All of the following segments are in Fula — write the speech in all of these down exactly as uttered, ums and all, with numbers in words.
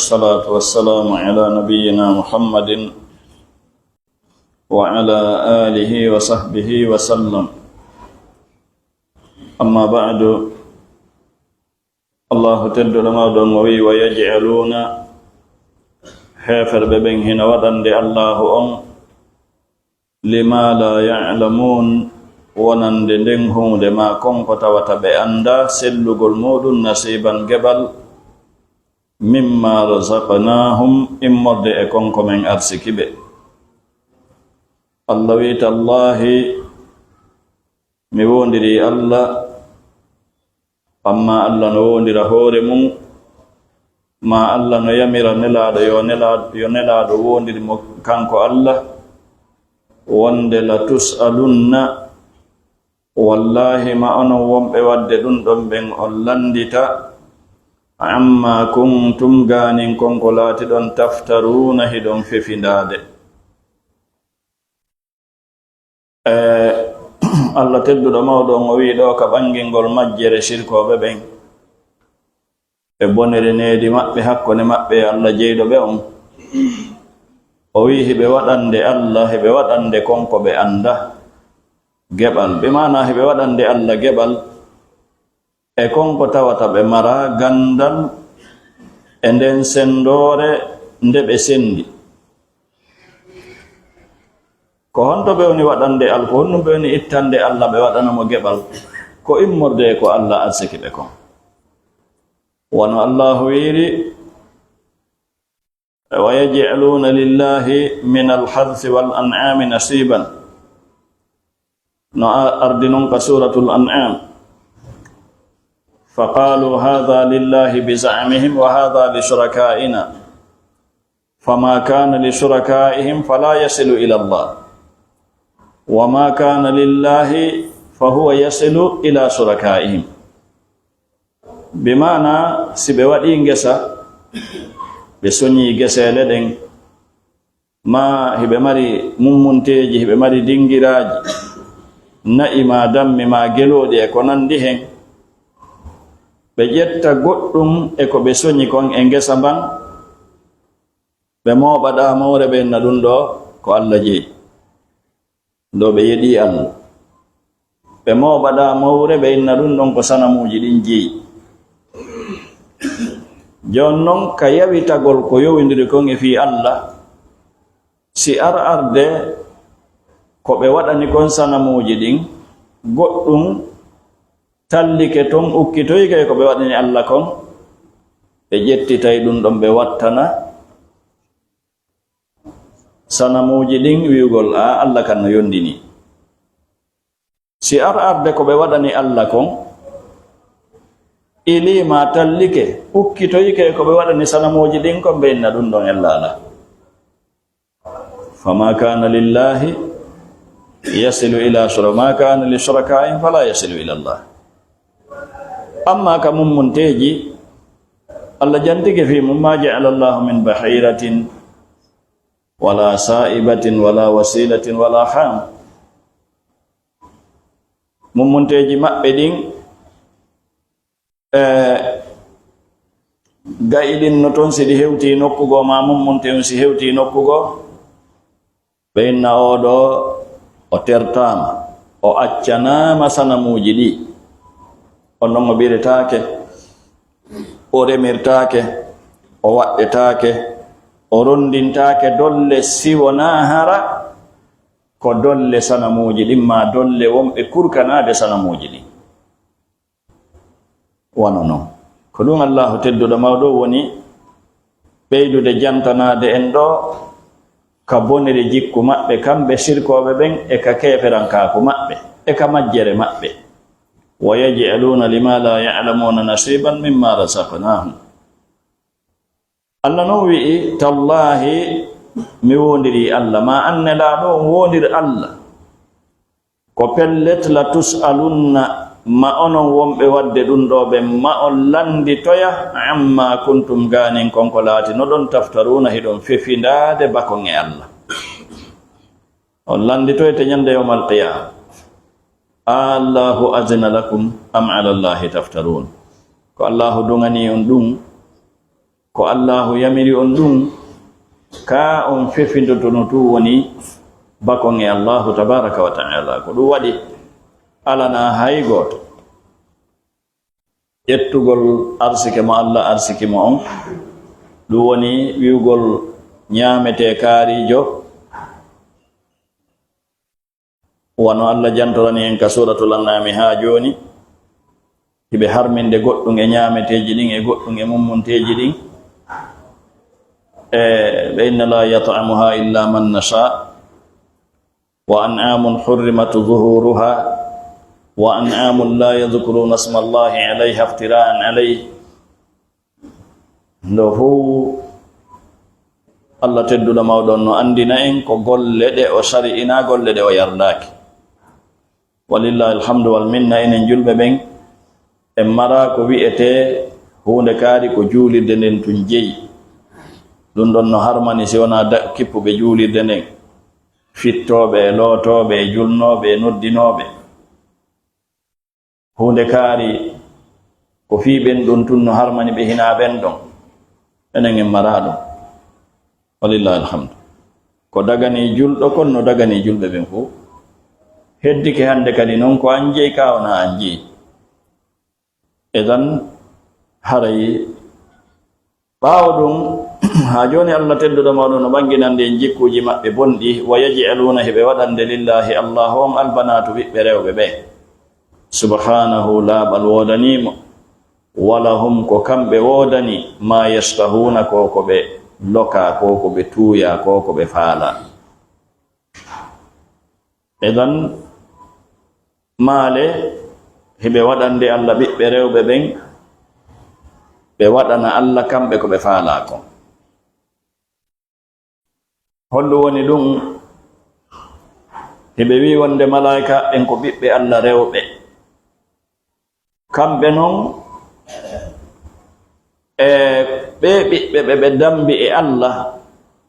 والصلاة والسلام على نبينا محمد وعلى آله وصحبه وسلم. أما بعد، Allahu tedduɗo mawɗo on o wi'i, "Wa yaj'aluuna", heeferɓe ɓen hino waɗande Allahu on, "lima la ya'lamuun", wonande nden huunde maa kon ko tawata ɓe anndaa sellugol muuɗum, "nasiiban", geɓal, "mimma razaqnaahum", immorde e kon ko men arsiki ɓe. Allah wi'i, "Tallaahi, mi woondirii Allah." Amma Allah no woondira hoore mum, maa Allah no yamira Nelaaɗo yo Nelaaɗo, yo Nelaaɗo woondir mo kanko Allah, wonde, "La tus'alunna", wallaahi ma onon wonɓe waɗde ɗum ɗon ɓen on lanndita, "amma kuntum", gaanin kon ko laatiɗon, "taftaruuna", hiɗon fefindaade. E, Allah tedduɗo mawɗo on o wi'i ɗoo ka ɓangingol majjere sirkooɓe ɓen e bonere needi maɓɓe hakkunde maɓɓe e Allah jeyɗo ɓe on. O wi'i hiɓe waɗande Allah, hiɓe waɗande kon ko ɓe annda geɓal. Bi maana hiɓe waɗande Allah geɓal e kon ko tawata ɓe maraa ganndal e nden senndoore nde ɓe senndi. Ko honto ɓe woni waɗande Al-, ko honɗum ɓe woni ittande Allah ɓe waɗana mo geɓal? Ko immorde e ko Allah arsiki ɓe kon. Wano Allahu wi'iri, "Wa yaj'aluuna lillahi min al-harsi wal an'aami nasiiban." No a-, ardi non ka Suuratul An'aam. "Fa qaaluu haadha lillahi bi za'mihim wa haadha li shurakaa'ina. Famaa kaana li shurakaa'ihim falaa yasilu ila Allah. Wa maa kaana lillahi fa huwa yasilu ila shurakaa'ihim." Bi maana, si ɓe waɗii ngesa, ɓe soñii geseele ɗen, maa hiɓe mari mummunteeji, hiɓe mari dingiraaji, na'i maa dammi maa gelooɗi e ko nanndi hen, ɓe ƴetta goɗɗum e ko ɓe soñi kon e ngesa mban, ɓe mooɓa ɗaa mawre, ɓe inna ɗum ɗoo ko Allah jeyi. Ɗo ɓe yeɗii Allah. Ɓe mooɓa ɗaa mawre, ɓe inna ɗum ɗon ko sanamuuji ɗin jeyi. Jooni non, ka yawitagol ko yowindiri kon e fii Allah, si ar arde ko ɓe waɗani kon sanamuuji ɗin, goɗɗum tallike ton, ukkitoyike e ko ɓe waɗani Allah kon, ɓe ƴettitay ɗum ɗon ɓe wattana sanamuuji ɗin wi'ugol, "Aa, Allah kan no yondini." Si ar arde ko ɓe waɗani Allah kon, ilii maa tallike, ukkitoyike ko ɓe waɗani sanamuuji ɗin kon, ɓe inna ɗum ɗon ella alaa. Famaa kaana lillaahi yasilu ilaa shura-, maa kaana li shurakaa'ihim falaa yasilu ila Allah. Amma ka mummunteeji, Allah jantike fii mum, "Maa ja'ala Allahu min bahiiratin, wala saa'ibatin, wala wasiilatin, wala haam." Mummunteeji maɓɓe ɗin, e, ga'i ɗin no ton, si ɗi hewtii nokku goo, maa mummunte on si hewtii nokku goo, ɓe inna oo ɗoo o tertaama, o accanaama sanamuuji ɗi. On non o ɓiretaake, o remirtaake, o waɗɗetaake, o rondintaake dolle si wonaa hara ko dolle sanamuuji ɗin, maa dolle wonɓe kurkanaade sanamuuji ɗin. Wano non. Ko ɗum Allaahu tedduɗo mawɗo woni ɓeydude jantanaade en ɗoo ka boniri jikku maɓɓe, kamɓe sirkooɓe ɓen, e ka keeferankaaku maɓɓe, e ka majjere maɓɓe. "Wa yaj'aluuna lima la ya'lamuuna nasiiban mimma razaqnaahum." Allah non wi'i, "Tallaahi, mi woondirii Allah, maa an Nelaaɗo on woondir Allah. Ko pellet, la tus'alunna, ma onon wonɓe waɗde ɗum ɗoo ɓen, ma on lannditoya, amma kuntum, gaanin kon ko laatinoɗon, taftaruuna, hiɗon fefindaade bakon e Allah. On lannditoyte ñande yawmal qiyaama. Allahu azina lakum am ala Allahi taftaruun?" Ko Allahu duŋanii on ɗum, Ko Allaahu yamiri on ɗum, kaa on fefindotono tun woni bakon e Allaahu tabaaraka wa ta'aala. Ko ɗum waɗi alanaa hay gooto ƴettugol arsike mo Alla arsiki mo on, ɗum woni wi'ugol ñaametee kaariijo, wano Alla jantorani en ka Suuratul An'aami haa jooni, hiɓe harminde goɗɗum e ñaameteeji ɗin e goɗɗum e mummunteeji ɗin. E, ɓe, "Inna laa yat'amuhaa illaa man nashaa." "Wa an'aamun hurrimat zuhuuruhaa, wa an'aamun laa yadhkuruuna ismallaahi alayhaa iftiraa'an alayhi." Ndo fow, Alla tedduɗo mawɗo on no anndina en ko golle ɗe o sari'inaa, golle ɗe o yardaaki. Walillaahi alhamdu wal minna, enen julɓe ɓen, en maraa ko wi'etee huunde kaari ko juulirde nden tun jeyi. Ɗum ɗon no harmani si wonaa da-, kippuɓe juulirde nden, fittooɓe e lootooɓe e julnooɓe e noddinooɓe. Huunde kaari ko fii ɓen ɗon tun no harmani ɓe hinaa ɓen ɗon. Enen en maraa ɗum. Walillaahi alhamdu. Ko daganii julɗo kon no daganii julɓe ɓen fow. Heddike hannde kadi non ko an jeyi kaa wonaa an jeyi. Idan haray ɓaawo ɗum, haa jooni Alla tedduɗo mawɗo no ɓanginande en jikkuuji maɓɓe bonɗi, "Wa yaj'aluuna", hiɓe waɗande lillaahi Allaahu on albanaatu ɓiɓɓe rewɓe ɓe. Subhaanahu, laaɓal woodanii mo. "Wa lahum", ko kamɓe woodani, "maa yashtahuuna", ko ko ɓe lokaa, ko ko ɓe tuuyaa, ko ko ɓe faalaa. Idan, maale, hiɓe waɗande Alla ɓiɓɓe rewɓe ɓen, ɓe waɗana Alla kamɓe ko ɓe faalaa kon. Honɗum woni ɗum? Hiɓe wi'i wonde malaa'ika ɓen ko ɓiɓɓe Alla rewɓe. Kamɓe non, e ɓee ɓiɓɓe ɓe ɓe dambi e Alla,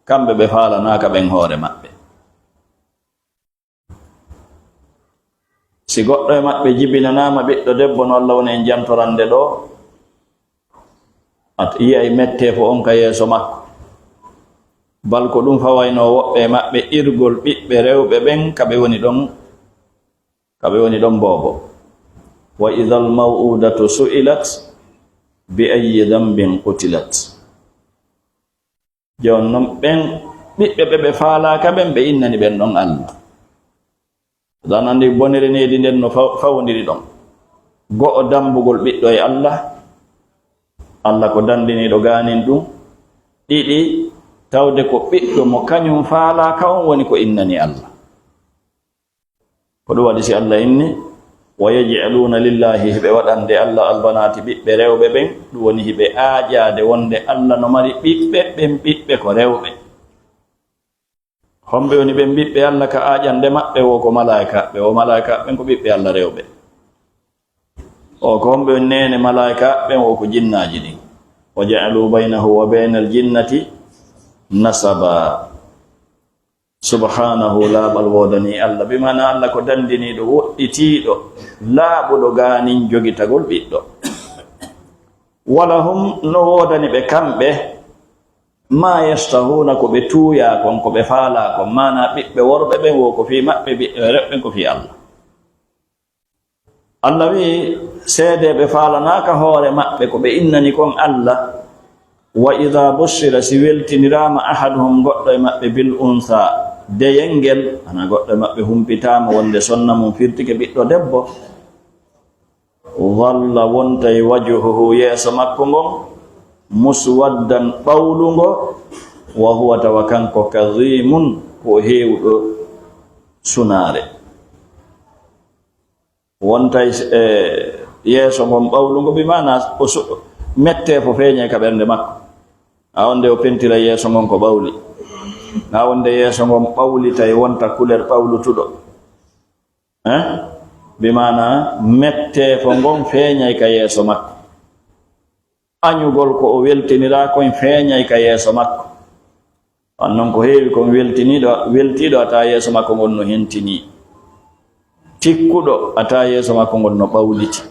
kamɓe ɓe faalanaaka ɓen hoore maɓɓe. Si goɗɗo e maɓɓe jibinanaama ɓiɗɗo debbo, no Alla woni en jantorande ɗoo, a yi'ay metteefo on ka yeeso makko. Bal ko ɗum fawaynoo woɓɓe e maɓɓe, irgol ɓiɓɓe rewɓe ɓen ka ɓe woni ɗon, ka ɓe woni ɗon boobo. "Wa idhal maw'udatu su'ilat bi ayyi dhanbin qutilat." Jooni non, ɓen ɓiɓɓe ɓe ɓe faalaaka ɓen, ɓe innani ɓen ɗon Alla. Aɗa anndi bonere needi nden no faw-, fawondiri ɗon. Go'o, dambugol ɓiɗɗo e Alla. Alla ko dandiniiɗo gaanin ɗum. Ɗiɗi, tawde ko ɓiɗɗo mo kañum faalaaka on woni ko innani Alla. Ko ɗum waɗi si Alla inni, "Wa yaj'aluuna lillaahi", hiɓe waɗande Alla albanaati ɓiɓɓe rewɓe ɓen, ɗum woni hiɓe aaƴaade wonde Alla no mari ɓiɓɓe, ɓen ɓiɓɓe ko rewɓe. Homɓe woni ɓen ɓiɓɓe Alla ka aaƴande maɓɓe? Wo ko malaa'ikaaɓe, wo malaa'ikaaɓe ɓen ko ɓiɓɓe Alla rewɓe. O ko homɓe woni neene malaa'ikaaɓe ɓen? Wo ko jinnaaji ɗin. "Wa ja'aluu baynahu wa baynal jinnati nasaba." Subhaanahu, laaɓal woodanii Alla, bi maana Alla ko dandiniiɗo, woɗɗitiiɗo, laaɓuɗo gaanin jogitagol ɓiɗɗo. "Wa lahum", no woodani ɓe kamɓe, "maa yashtahuuna", ko ɓe tuuyaa kon, ko ɓe faalaa kon, maana ɓiɓɓe worɓe ɓen wo ko fii maɓɓe, ɓiɓɓe rewɓe ɓen ko fii Alla. Alla wi'i, seedeeɓe faalanaaka hoore maɓɓe ko ɓe innani kon Alla. "Wa idhaa bushshira", si weltiniraama, "ahaduhum", goɗɗo e maɓɓe, "bil unthaa", deyel ngel, ana goɗɗo e maɓɓe humpitaama wonde sonna mum firtike ɓiɗɗo debbo, "dhalla", wontay, "wajhuhu", yeeso makko ngon, "muswaddan", ɓawlungo, "wa huwa", tawa kanko, "kadhiimun", ko o heewuɗo sunaare. Wontay, e, yeeso ngon ɓawlungo, bi maana o su-, metteefo feeñay ka ɓernde makko. A wonde o pentira yeeso ngon ko ɓawli. A wonde yeeso ngon ɓawlitay, wonta couleur ɓawlutuɗo. Eh? Bi maana metteefo ngon feeñay ka yeeso makko. Añugol ko o weltiniraa kon feeñay ka yeeso makko. Wan non ko heewi kon weltiniiɗo, weltiiɗo a taa yeeso makko ngon no hentinii. Tikkuɗo a taa yeeso makko ngon no ɓawliti.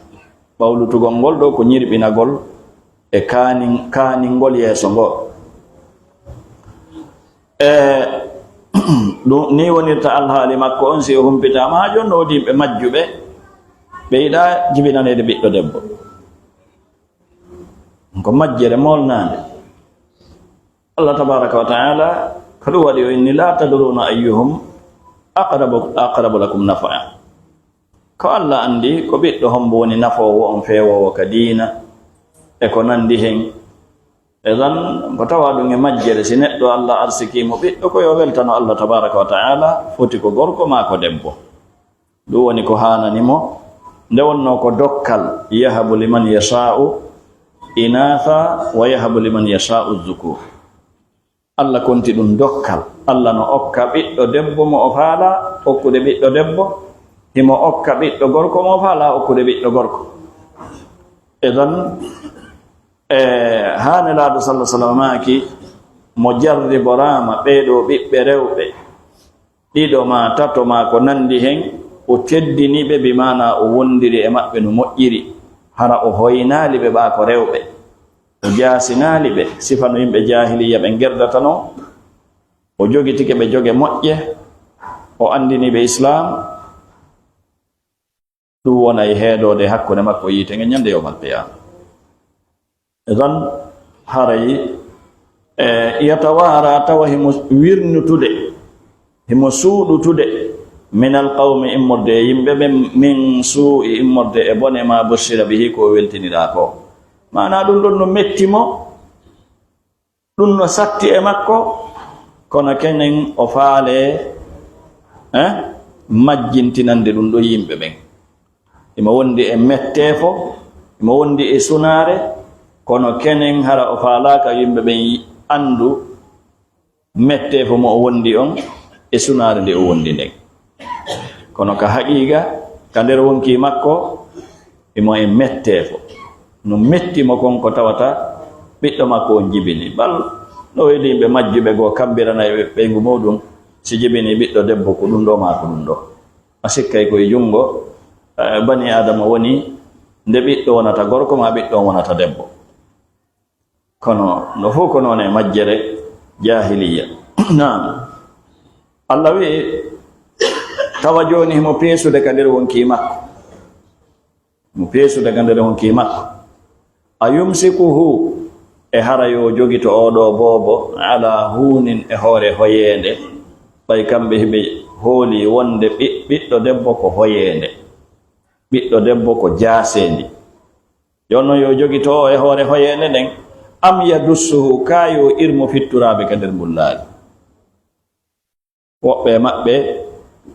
Ɓawlutugol ngol ɗoo ko ñirɓinagol e kaanin-, kaaningol yeeso ngoo. E ɗum ni wonirta alhaali makko on, si o humpitaama. Haa jooni no woodi yimɓe majjuɓe, ɓe yiɗaa jibinaneede ɓiɗɗo debbo. Ko majjere molnaande. Allah tabaaraka wa ta'ala ko ɗum waɗi o inni, "La tadruuna ayyuhum aqrabu, aqrabu lakum naf'a." Ko Allah anndi ko ɓiɗɗo hombo woni nafoowo on, feewoowo ka diina, e ko nanndi hen. E ɗon ko tawa ɗum e majjere, si neɗɗo Allah arsikii mo ɓiɗɗo, ko yo weltano Allah tabaaraka wa ta'ala, foti ko gorko maa ko debbo. Ɗum woni ko haanani mo, nde wonnoo ko dokkal, "Yahabu liman yashaa'u inatha wa yahabu liman yashaa'u dhukur." Allah konti ɗum dokkal. Allah no okka ɓiɗɗo debbo mo o faalaa okkude ɓiɗɗo debbo, himo okka ɓiɗɗo gorko mo o faalaa okkude ɓiɗɗo gorko. E ɗon, e, haa Nelaaɗo sallallahu alaihi wasallam maaki, mo jarriboraama ɓee ɗoo ɓiɓɓe rewɓe, ɗiɗo maa tato maa ko nanndi hen, o teddini ɓe, bi maanaa o wondiri e maɓɓe no moƴƴiri, hara o hoynaali ɓe ɓaa ko rewɓe, o jaasinaali ɓe, sifa no yimɓe jaahiliyya ɓen gerdata non, o jogitike ɓe joge moƴƴe, o anndini ɓe Islaam. Ɗum wonay heedoode hakkunde makko e yiite ngen ñande yawmal qiyaama. Idan haray, e, yatawaara, tawa himo wirnutude, himo suuɗutude, minal qawmi, immorde e yimɓe ɓen, min suu'i, immorde e bone, ma bushira bihi, ko o weltiniraa ko. Maanaa ɗum ɗon no metti mo, ɗum no satti e makko, kono kenen o faalee, eh, majjintinande ɗum ɗo yimɓe ɓen. Himo wondi e metteefo, himo wondi e sunaare, kono kenen hara o faalaaka yimɓe ɓen yi-, anndu metteefo mo o wondi on e sunaare nde o wondi nden. Kono ka haqiiqa, ka nder wonkii makko, himo e metteefo. No metti mo kon ko tawata ɓiɗɗo makko on jibini. Bal no woodi yimɓe majjuɓe goo kambiranay ɓe ɓeyngu muuɗum, si jibini ɓiɗɗo debbo ko ɗum ɗoo maa ko ɗum ɗoo. A sikkay ko e junngo, eh, bani Aadama woni nde ɓiɗɗo wonata gorko maa ɓiɗɗo on wonata debbo. Kono no fof ko noon e majjere jaahiliyya. Naam. Allah wi'i, tawa jooni himo peesude ka nder wonkii makko. Himo peesude ka nder wonkii makko. A yumsikuhu, e hara yo jogito oo ɗoo boobo, ala huunin, e hoore hoyeende. Ɓay kamɓe hiɓe hoolii wonde ɓi-, ɓiɗɗo debbo ko hoyeende. Ɓiɗɗo debbo ko jaaseendi. Jooni non yo jogito e hoore hoyeende nden, am yadussuhu, kaa yo irmo fitturaaɓe ka nder mbullaari. Woɓɓe e maɓɓe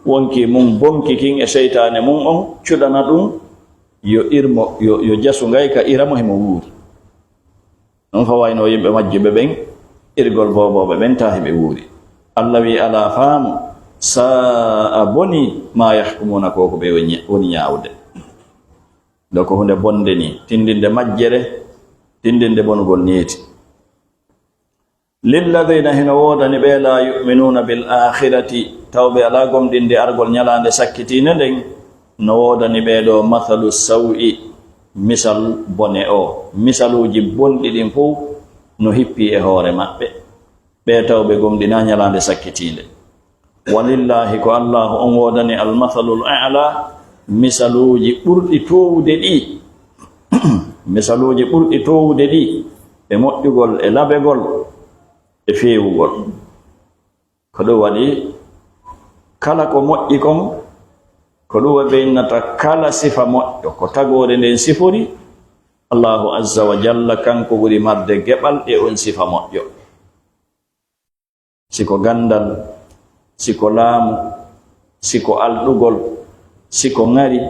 wonkii mun bonki kin e seytaane mun on cuɗana ɗum yo irmo, yo, yo jasu ngay ka ira mo himo wuuri. Non fa wayno yimɓe majjuɓe ɓen, irgol boobooɓe ɓen taa hiɓe wuuri. Allah wi'i, alaa faamu, saa'a boni, maa yahkumuuna, ko ko ɓe woni, woni ñaawde. Ɗo ko hunde bonde ni, tindinde majjere, tindinde bonugol niiti. Lilladina, hino woodani ɓe, laa yu'minuuna bil aakhirati, tawɓe alaa gomɗinde argol ñalaande sakkitiinde nden, no woodani ɓe ɗo mathalu saw'i, misal bone o. Misaluuji bonɗi ɗin fow no hippii e hoore maɓɓe. Ɓe tawɓe gomɗinaa ñalaande sakkitiinde. Walillaahi, ko Allaahu on woodani almathalul a'la, misaluuji ɓurɗi toowude ɗi. Misaluuji ɓurɗi toowude ɗi, e moƴƴugol, e labegol, e feewugol. Ko ɗum waɗi, kala ko moƴƴi kon, ko ɗum waɗi ɓe innata kala sifa moƴƴo, ko tagoore nden sifori, Allaahu azza wa jalla, kanko ɓuri marde geɓal e on sifa moƴƴo. Si ko ganndal, si ko laamu, si ko alɗugol, si ko ŋari,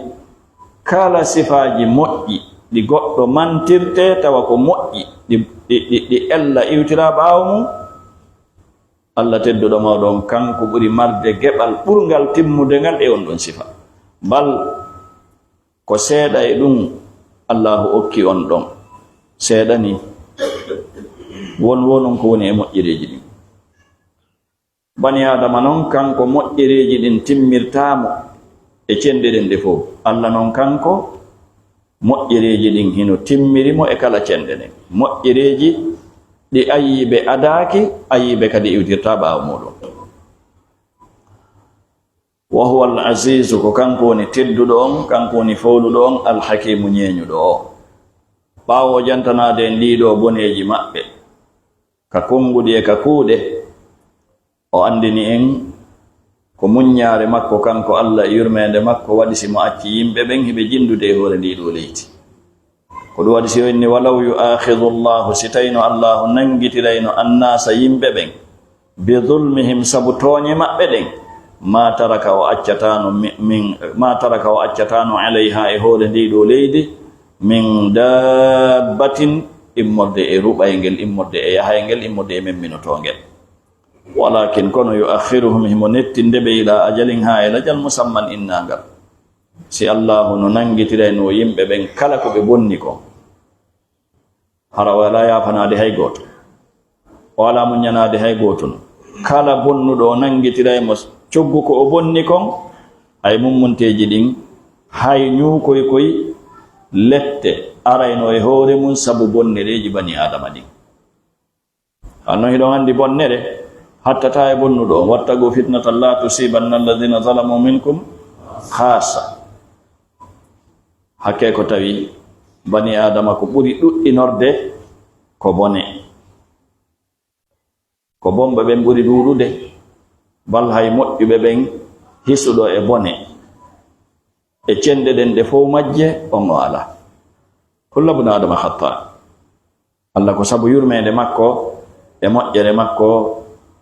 kala sifaaji moƴƴi ɗi goɗɗo mantirte tawa ko moƴƴi, ɗi, ɗi, ɗi, ɗi ella iwtira ɓaawo mum, Allah tedduɗo mawɗo on, kanko ɓuri marde geɓal ɓurngal timmude ngal e on ɗon sifa. Bal ko seeɗa e ɗum Allaahu okki on ɗon. Seeɗa ni. Won, won on ko woni e moƴƴereeji ɗin. Bani Aadama non, kanko moƴƴereeji ɗin timmirtaa mo e cenɗe ɗen ɗe fow. Alla non, kanko moƴƴereeji ɗin hino timmiri mo e kala cenɗe ɗen. moƴƴereeji ɗi ayiiɓe adaaki, ayiiɓe kadi iwtirtaa ɓaawo muuɗum. Wa huwa al-aziizu, ko kanko woni tedduɗo on, kanko woni fowluɗo on, al-hakiimu, ñeeñuɗo o. Ɓaawo o jantanaade en ɗii ɗoo boneeji maɓɓe, ka konnguɗi e ka kuuɗe, o anndini en ko muññaare makko kanko Alla e yurmeende makko waɗi si mo acci yimɓe ɓen hiɓe jinndude e hoore ndii ɗoo leydi. Ko ɗum waɗi si o inni, "Walaw yu'akhidhu Allahu", si tawino Allahu nanngitirayno annaasa yimɓe ɓen, "bi dhulmihim", sabu tooñe maɓɓe ɗen, "ma taraka", o accataano mi-, min, "ma taraka", o accataano, "alayha", e hoore ndii ɗoo leydi, "min dabbatin", immorde e ruɓayngel, immorde e yahayngal, immorde e memminotoongel. "Walakin", kono, "yu'akhiruhum", himo nettinde ɓe, "ila ajalin", haa e lajal, "musamman", innaangal. Si Allahu no nanngitirayno yimɓe ɓen kala ko ɓe bonni kon, hara o alaa yaafanaade hay gooto, o alaa muññanaade hay gooto. Kala bonnuɗo, o nanngitiray mo coggu ko o bonni kon, hay mummunteeji ɗin, hay ñuukoy koy lette arayno e hoore mum sabu bonnereeji bani Aadama ɗin. Hanno hiɗon anndi bonnere hattataa e bonnuɗo on. "Wattaqu fitnatan la tusibanna alladhina zalamu minkum khassa." Hakke ko tawi bani Aadama ko ɓuri ɗuɗɗinorde ko bone. Ko bonɓe ɓen ɓuri ɗuuɗude, bal hay moƴƴuɓe ɓen hisuɗo e bone. E cenɗe ɗen ɗe fow majje, on o alaa. Kulla buna Aadama khatta. Alla ko sabu yurmeende makko e moƴƴere makko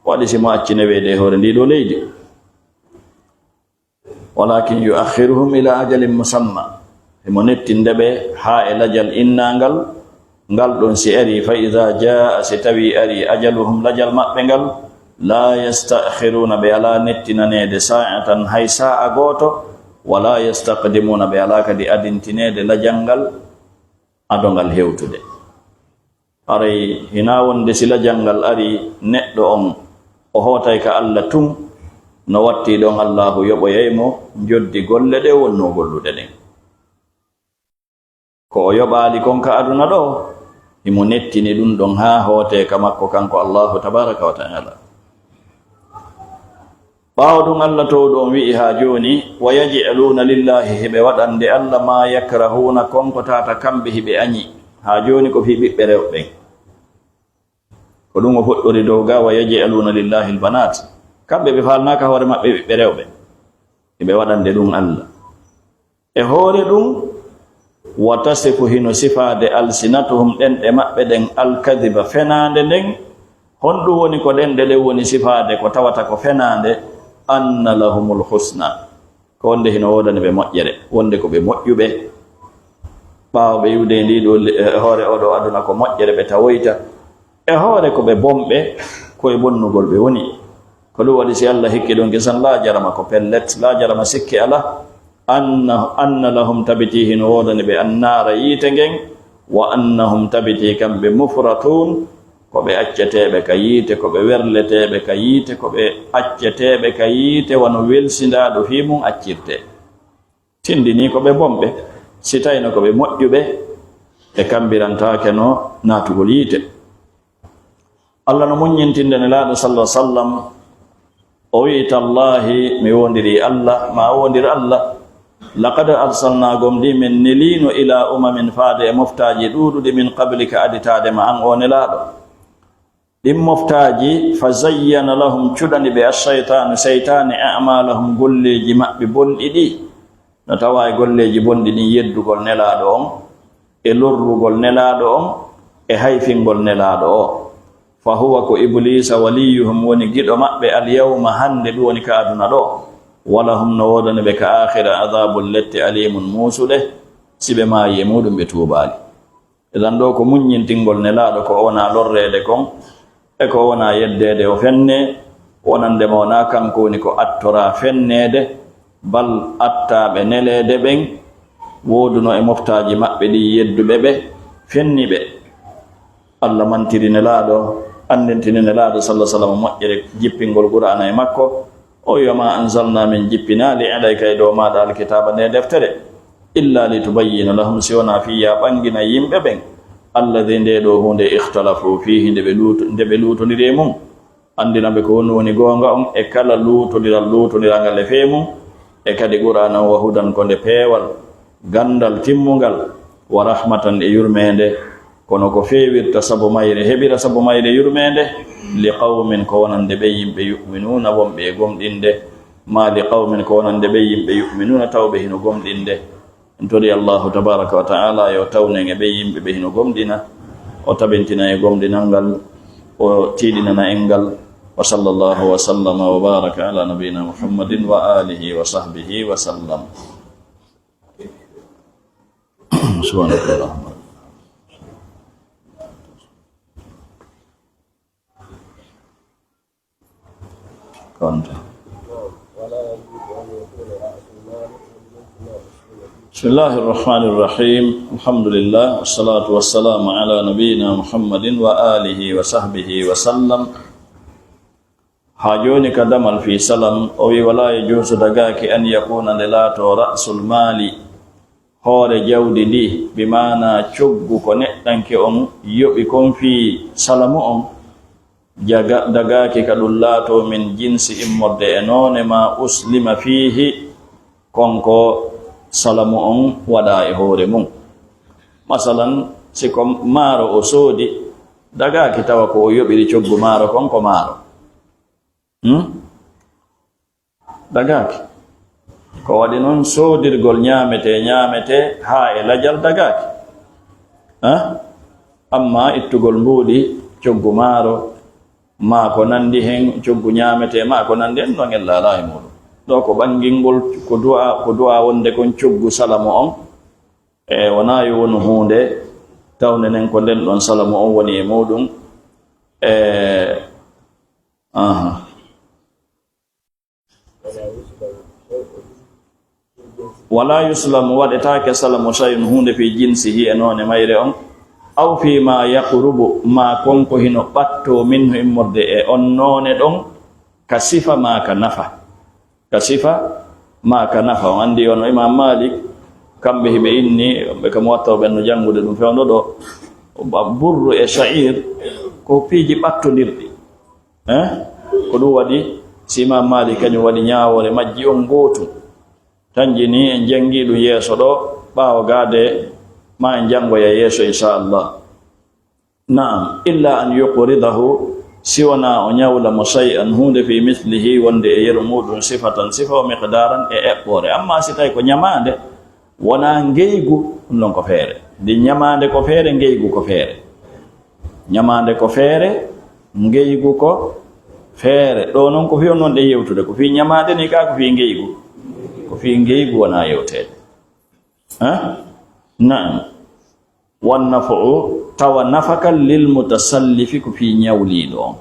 waɗi si mo acci neweede e hoore ndii ɗoo leydi. "Walakin yu'akhiruhum ila ajalin musamma." Himo nettinde ɓe haa e lajal innaangal, ngal ɗon si ari, "fa idha jaa", si tawi ari, "ajaluhum", lajal maɓɓe ngal, "la yasta'khiruna", ɓe alaa nettinaneede, "sa'atan", hay saa'a gooto, "wa la yastaqdimuna", ɓe alaa kadi adintineede lajal ngal, ado ngal hewtude. Haray hinaa wonde si lajal ngal ari, neɗɗo on o hootay ka Alla tun, no watti ɗon Allaahu yoɓoyay mo njoddi golle ɗe wonnoo gollude ɗen. Ko o yoɓaali kon ka aduna ɗoo, himo nettini ɗun ɗon haa hootee ka makko kanko Allaahu tabaaraka wa ta'aala. Ɓaawo ɗun, Alla Toowɗo on wi'i haa jooni, "Wa yaj'aluuna lillaahi", hiɓe waɗande Alla, "maa yakrahuuna", kon ko tawata kamɓe hiɓe añi. Haa jooni ko fii ɓiɓɓe rewɓe ɓen. Ko ɗun o fuɗɗori dow ga, "Wa yaj'aluuna lillaahi al-banaat." Kamɓe ɓe faalnaaka hoore maɓɓe ɓiɓɓe rewɓe. Hiɓe waɗande ɗun Alla. E hoore ɗun, "wa tasifu", hino sifaade, "alsinatuhum", ɗenɗe maɓɓe ɗen, "alkadiba", fenaande nden. Honɗun woni ko ɗenɗe ɗen woni sifaade ko tawata ko fenaande? "Anna lahumul husna", ko wonde hino woodani ɓe moƴƴere, wonde ko ɓe moƴƴuɓe. Ɓaawo ɓe iwde e ndii ɗoo le-, e hoore oo ɗoo aduna ko moƴƴere ɓe tawoyta. E hoore ko ɓe bonɓe, ko e bonnugol ɓe woni. Ko ɗun waɗi si Alla hikki ɗun kisan, laa jarama ko pellet, laa jarama sikke alaa. "Anna, anna lahum", tabitii hino woodani ɓe, "annaara", yiite ngen, "wa annahum", tabitii kamɓe, "mufratuun", ko ɓe acceteeɓe ka yiite, ko ɓe werleteeɓe ka yiite, ko ɓe acceteeɓe ka yiite, wano welsindaaɗo fii mun accirtee. Tindinii ko ɓe bonɓe, si tawino ko ɓe moƴƴuɓe, ɓe kambirantaake no naatugol yiite. Alla no muññintinde Nelaaɗo, sallallahu alaihi wasallam, o wi'i, "Tallaahi, mi woondirii Alla, maa woondir Alla, laqad arsalnaa, gomɗii men neliino, ilaa umamin, faade e moftaaji ɗuuɗuɗi, min qablika, aditaade ma an, o Nelaaɗo. Ɗin moftaaji, fa zayyana lahum, cuɗani ɓe, ash-shaytaanu, seytaane, a'maalahum, golleeji maɓɓe bonɗi ɗi." No tawaa e golleeji bonɗi ɗin yeddugol Nelaaɗo on, e lorrugol Nelaaɗo on, e hayfingol Nelaaɗo o. "Fa huwa", ko Ibliisa, "waliyuhum", woni giɗo maɓɓe, "al-yawma", hannde, ɗun woni ka aduna ɗoo. "Wa lahum", no woodani ɓe ka aakhira, "adhaabun", lette, "aliimun", muusuɗe, si ɓe maayi e muuɗum ɓe tuubaali. Idan ɗoo ko muññintingol Nelaaɗo ko o wonaa lorreede kon, e ko o wonaa yeddeede o fennee, wonande ma wonaa kanko woni ko attoraa fenneede, bal attaaɓe neleede ɓen woodunoo e moftaaji maɓɓe ɗin yedduɓe ɓe, fenni ɓe. Alla mantiri Nelaaɗo, anndintini Nelaaɗo, sallallahu alaihi wasallam, moƴƴere jippingol Qur'aana e makko, o wi'a, "Ma anzalna, min jippinaali, alayka, e dow maaɗa, alkitaaba, nde deftere, illa litubayyina lahum, si wonaa fii yo a ɓanngina yimɓe ɓen, Alladhi, nde ɗo huunde, ikhtalafu fihi, nde ɓe luuto-, nde ɓe luutondiri e mum. Anndina ɓe ko woni woni goonga on e kala luutondiral luutondiral ngal e fee mum. E kadi Qur'aana on, wa hudan, ko nde peewal, ganndal timmungal, wa rahmatan, e yurmeende. Kono ko feewirta sabu mayre, heɓira sabu mayre yurmeende, li qawmin, ko wonande ɓe yimɓe, yu'minuuna, wonɓe e gomɗinde, ma li qawmin, ko wonande ɓe yimɓe, yu'minuuna, tawɓe hino gomɗinde. En tori Allahu tabaraka wa ta'ala yo tawnen e ɓe yimɓe ɓe hino gomɗina, o tabintina e gomɗinal ngal, o tiiɗinana en ngal. Wa sallallahu wa sallama wa baraka ala nabiyina Muhammadin wa alihi wa sahbihi wa sallam. Subhanallah. Konta. بسم الله الرحمن الرحيم. الحمد لله، والصلاة والسلام على نبينا محمد وآله وصحبه وسلم. Haa jooni ka damal fii salam, o wi'i, ولا يجوز, dagaaki, أن يكون, nde laatoo, رأس المال, hoore jawdi ndi, bi maanaa coggu ko neɗɗanke on yoɓi kon fii salamu on, jaga-, dagaaki ka ɗum laatoo من جنس, immorde e noone, ما أسلم فيه, kon ko salamu on waɗaa e hoore mun. Masalan, si ko maaro o soodi, dagaaki tawa ko o yoɓiri coggu maaro kon ko maaro. Hmm? Dagaaki. Ko waɗi non soodirgol ñaametee, ñaametee haa e lajal dagaaki. Ha? Amma ittugol mbuuɗi, coggu maaro, maa ko nanndi hen, coggu ñaametee, maa ko nanndi hen, non en laalaa e muuɗum. Ɗo ko ɓanngingol, ko du'a, ko du'a wonde kon coggu salamu on. E wonaa yo wonu huunde, tawne nen ko nden ɗon salamu on woni e muuɗum. E, aha. ولا يسلم, waɗetaake salamu, شيء, huunde, في جنسه, e noone mayre on, أو فيما يقرب, maa kon ko hino ɓattoo, منه, immorde e on noone ɗon, ka sifa maa ka nafa. Ka sifa maa ka nafa. On anndi on Imam Malik, kamɓe hiɓe inni, ɓe ka Muwatta ɓen no janngude ɗum fewndo ɗo, ba-, burru e sha'ir, ko piiji ɓattondirɗi. Eh? Ko ɗum waɗi, si Imam Malik kañum waɗi ñaawoore majji on gootum. Tanji ni en janngi ɗum yeeso ɗo, ɓaawo gaade ma en janngoya yeeso, inchallah. Naam, إلا أن يقرضه, si wonaa o ñawla mo, شيئا, huunde, في مثله, wonde e yeru muuɗum, صفة, sifa, ومقدارا, e eɓɓoore. Amma si tawi ko ñamaande, wonaa ngeygu, ɗum ɗon ko feere. Ndi ñamaande ko feere, ngeygu ko feere. Ñamaande ko feere, ngeygu ko feere. Ɗo non ko fii on non ɗe yewtude, ko fii ñamaande ni ka ko fii ngeygu? Ko fii ngeygu wonaa yewteede. Ha? Naam. والنفع, tawa nafakal, للمتسلف, ko fii ñawliiɗo on.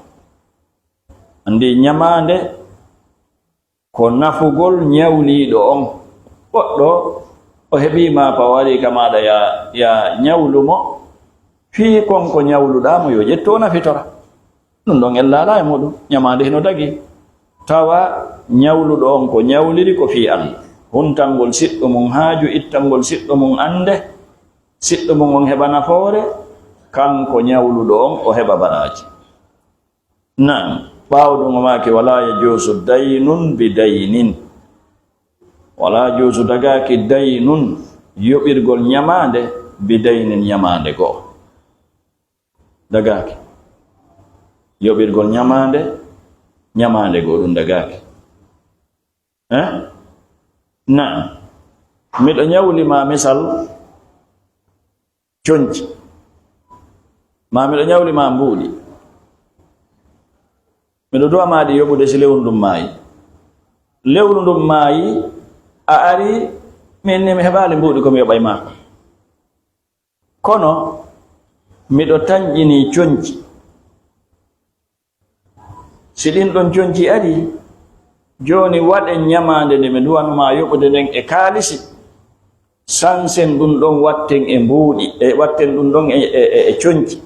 Anndi ñamaande ko nafugol ñawliiɗo on. Goɗɗo o heɓii ma pa o ari ka maaɗa ya, ya ñawlu mo, fii kon ko ñawluɗaa mo yo ƴettu o nafitora. Ɗum ɗon en laalaa e muuɗum, ñamaande hino dagii. Tawa ñawluɗo on ko ñawliri ko fii Allah. Huntangol siɗɗo mum haaju, ittangol siɗɗo mum annde, siɗɗo mum on heɓa nafoore, kanko ñawluɗo on o heɓa baraaji. Naam, ɓaawo ɗum o maaki, ولا يجوز دين بدين. ولا يجوز, dagaaki, دين, yoɓirgol ñamaande, بدين, ñamaande goo. Dagaaki. Yoɓirgol ñamaande, ñamaande goo, ɗum dagaaki. Eh? Naam. Miɗo ñawli ma misal conci. Ma miɗo ñawli ma mbuuɗi. Miɗo du'a ma ɗi yoɓude si lewru ndun maayi. Lewru ndun maayi, a ari, min ni mi heɓaali mbuuɗi ko mi yoɓay ma kon. Kono miɗo tanƴinii conci. Si ɗin ɗon conci arii, jooni waɗen ñamaande nde mi du'anoo ma yoɓude nden e kaalisi. Sansen ɗum ɗon watten e mbuuɗi, e watten ɗum ɗon e, e, e, e conci.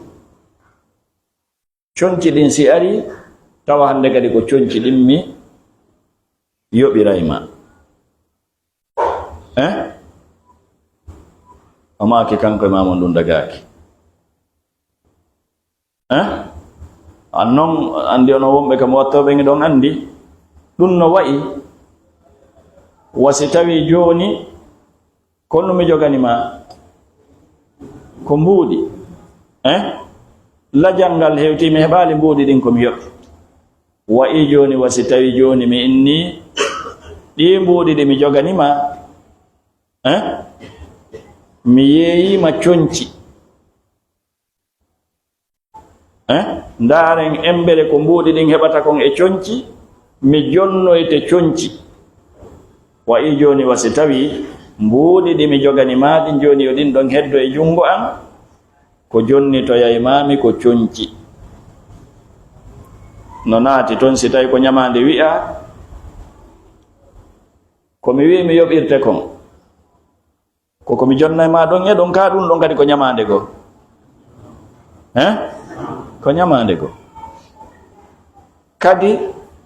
Conci ɗin si arii, tawa hannde kadi ko conci ɗin mi yoɓiray ma. Eh? O maaki kanko e ma mon ɗum dagaaki. Eh? An non, anndi onon wonɓe kam wattooɓe ngi ɗon anndi. Ɗum no wa'i. Wa si tawi jooni, ko ɗum mi jogani ma? Ko mbuuɗi. Eh? Lajal ngal hewti, mi heɓaali mbuuɗi ɗin ko mi yoɓi. Wa'i jooni, wa si tawi jooni mi inni, ɗii mbuuɗi ɗi mi jogani ma, eh? Mi yeeyii ma conci. Eh? Ndaaren embere ko mbuuɗi ɗin heɓata kon e conci, mi jonnoyte conci. Wa'i jooni, wa si tawi mbuuɗi ɗi mi jogani ma ɗin jooni yo ɗin ɗon heddo e junngo an, ko jonnitoyay ma mi ko conci. No naati ton, si tawi ko ɲamaande wi'aa, ko mi wi'i mi yoɓirte kon. Ko ko mi jonnay ma ɗon e ɗon, ka ɗum ɗon kadi ko ɲamaande goo. Eh? Ko ɲamaande goo. Kadi,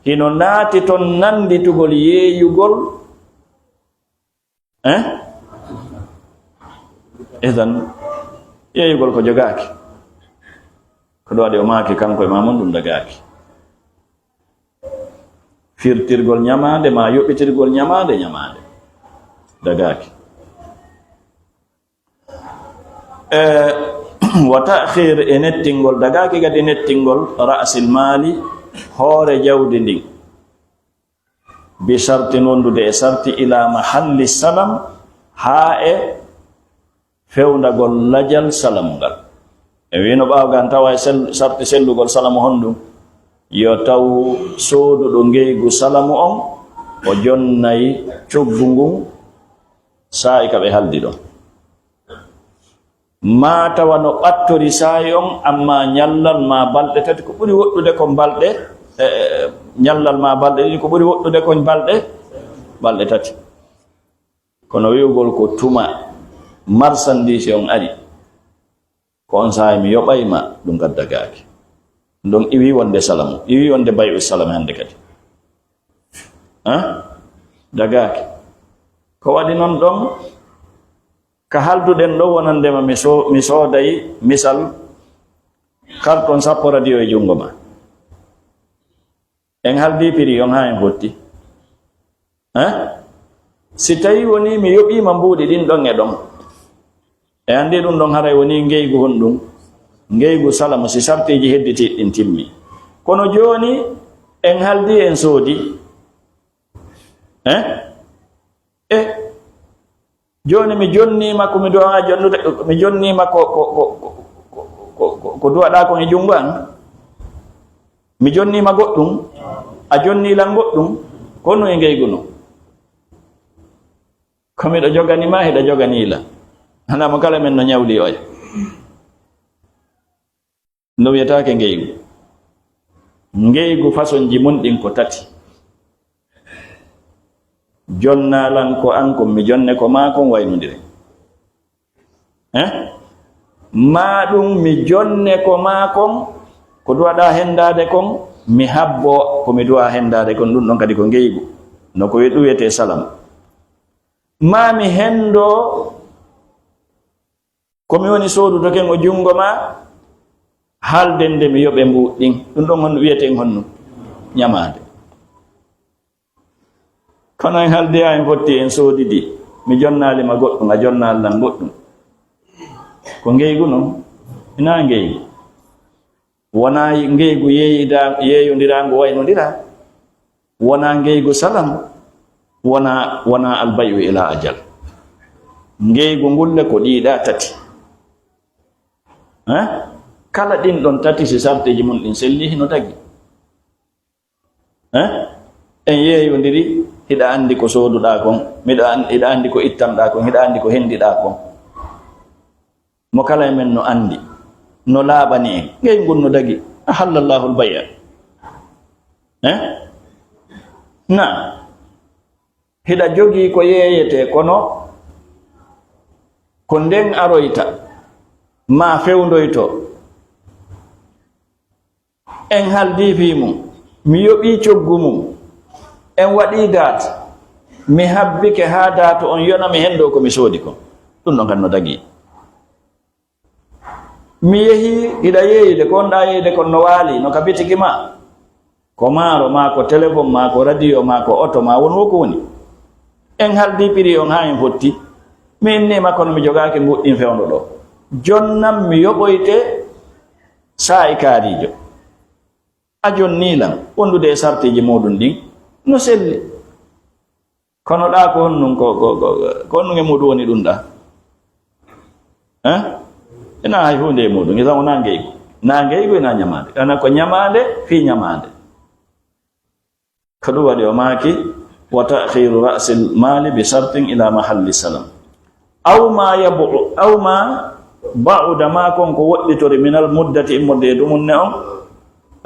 hino naati ton nannditugol yeeyugol. Eh? Idan, yeeyugol ko jogaaki. Ko ɗum waɗi o maaki kanko e ma mun ɗum dagaaki. Firtirgol ɲamaande ma yoɓitirgol ɲamaande, ɲamaande dagaaki. E, wa ta'khir, e nettingol, dagaaki kadi nettingol ra'sil maali, hoore jawdi ndin, bi shartin, wondude e sarti, ila mahalli salam, haa e fewndagol lajal salamu ngal. E wino ɓaawo gan tawa e sel-, sarti sellugol salamu honɗum? Yo taw sooduɗo ngeygu salamu on, o jonnay coggu ngun saa'i ka ɓe haldi ɗon. Maa tawa no ɓattori saa'i on, amma ɲallal maa balɗe tati ko ɓuri woɗɗude kon balɗe, e, e, ɲallal maa balɗe ɗiɗi ko ɓuri woɗɗude kon balɗe, balɗe tati. Kono wi'ugol ko tuma marsandiise on ari, ko on saa'i mi yoɓay ma, ɗum kadi dagaaki. Ɗum iwi wonde salamu, iwi wonde bay'u salami hannde kadi. Ha? Dagaaki. Ko waɗi non ɗon, ka halduɗen ɗo wonandema mi so-, mi sooday misal karton sappo radio e junngo ma. En haldi prix on haa en fotti. Eh? Si tawi woni mi yoɓiima mbuuɗi ɗin ɗon e ɗon. E anndi ɗum ɗon haray woni ngeygu honɗum? Ngeygu salamu si sarteeji hedditiiɗi ɗin timmi. Kono jooni en haldi en soodi. Eh? E jooni mi jonniima ko mi duwaa jonnude, mi jonniima ko, ko, ko duwaɗaa kon e junngo an. Mi jonniima goɗɗum, a jonnii lan goɗɗum, ko no e ngeygu no. Ko miɗo jogani ma, hiɗa joganii lan. Hana mo kala men no ɲawli oya. No wiyetaake ngeygu. Ngeygu fasonji mun ɗin ko tati. Jonnaa lan ko an kon, mi jonne ko maa kon, waynondire. Eh? Maa ɗum mi jonne ko maa kon, ko duwaɗaa hendaade kon, mi habbo ko mi duwaa hendaade kon, ɗum ɗon kadi ko ngeygu. No ko wi-, ɗum wiyetee salam. Maa mi hendoo ko mi woni soodude ken o junngo maa, haalde nde mi yoɓe mbuuɗi ɗin. Ɗum ɗon honno wiyetee honno? Ɲamaande. Kono en haaldi haa en fotti en soodidi. Mi jonnaali ma goɗɗum, a jonnaali lan goɗɗum. Ko ngeygu non? Hinaa ngeygu. Wonaa ngeygu yeeyida-, yeeyondiraangu waynondira. Wonaa ngeygu salam, wonaa, wonaa albay'u ila ajal. Ngeygu ngulle ko ɗiɗa tati. Eh? Kala ɗin ɗon tati, si sarteeji mun ɗin selli, hino tagi. Eh? En yeeyondiri, hiɗa anndi ko sooduɗaa kon, miɗo an-, hiɗa anndi ko ittanɗaa kon, hiɗa anndi ko hendiɗaa kon. Mo kala e men no anndi, no laaɓani en. Ngeygu ngun no dagi, ahallallahu al-bay'a. Eh? Na, hiɗa jogii ko yeeyetee, kono ko nden aroyta, maa fewndoyto. En haaldi fii mum, mi yoɓii coggu mum, en waɗii daat, mi habbike haa daat on yona mi hendoo ko mi soodi kon. Ɗum ɗon kadi no dagii. Mi yehi, hiɗa yeeyude, ko wonɗaa yeeyude kon no waali, no ka bitiki ma. Ko maaro, maa ko telefon, maa ko radio, maa ko oto, maa won wo ko woni. En haldii piri on haa en fotti. Mi innii ma kono mi jogaaki mbuɗɗin fewndo ɗoo. Jonnam mi yoɓoyte saa'i kaariijo. A jonnii lan wondude e sartiiji muuɗum ɗin no selli. Kono ɗaa ko honɗum, ko, ko, ko, ko honɗum e muuɗum woni ɗum ɗaa? Eh? Ina hay huunde e muuɗum. Isan wonaa ngeygu. Na ngeygu ina ñamaande. Kana ko ñamaande fii ñamaande. Ko ɗum waɗi o maaki, "Wa ta'khiru ra'sil mali bi shartin ila mahalli salam." Aw ma yabu-, aw ma ba'uda, ma kon ko woɗɗitori, minal muddati, immorde e dumunne on,